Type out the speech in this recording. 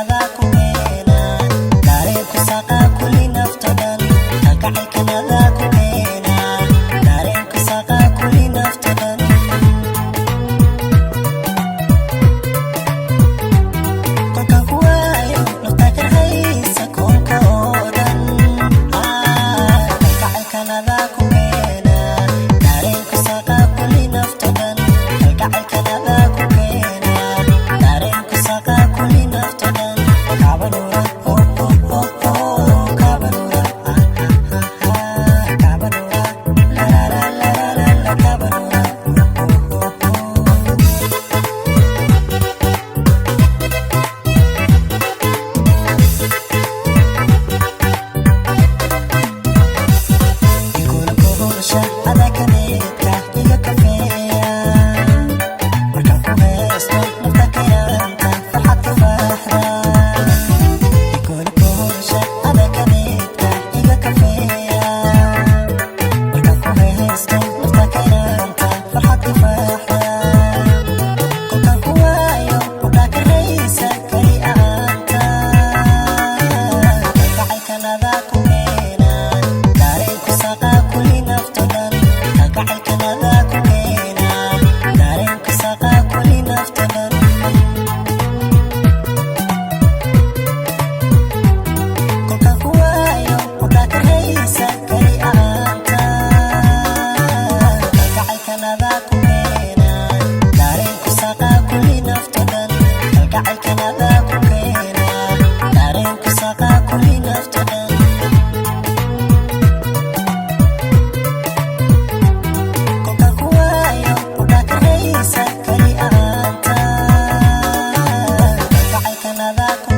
Kalgacalkanadaa ku keena dareenku saqaa kuli nafto dhan. Kalgacalkanadaa ku keena dareenku saqaa kuli nafto dhan. Kolkaan ku waayo nafta karhaysa koonka oo dhan. Kalgacalkanadaa ku keena dareenku saqaa kuli nafto dhan. Kalgacalkanadaa ku keena dareenku saqaa kuli nafto dhan. Kaabanuura, oh oh oh oh, kaabanuura, ah ah ah ah, kaabanuura, la la la la la la, kaabanuura, oh oh oh oh. Igula kuhulsha adaa kaneedka iga kafeeya. Markaan ku heesto nafta kayaanta farxad ka faaxda. Igula kuhulsha adaa kaneedka iga kafeeya. Markaan ku heesto nafta kayaanta farxad ka faaxda. Kolkaan ku waayo qudhaa karaysa kali ahaanta. Kalgacalkanadaa ku keena dareenku saqaa kuli nafto dhan. Kalgacalkanadaa ku keena dareenku saqaa kuli nafto dhan. Kolkaan ku waayo qudhaa karaysa kali ahaanta. Kalgacalkanadaa ku keena dareenku saqaa kuli nafto dhan. Kalgacalkanadaa ku keena dareenku saqaa kuli nafto dhan. Kolkaan ku waayo qudhaa karaysa kali ahaanta. Kalgacalkanadaa ku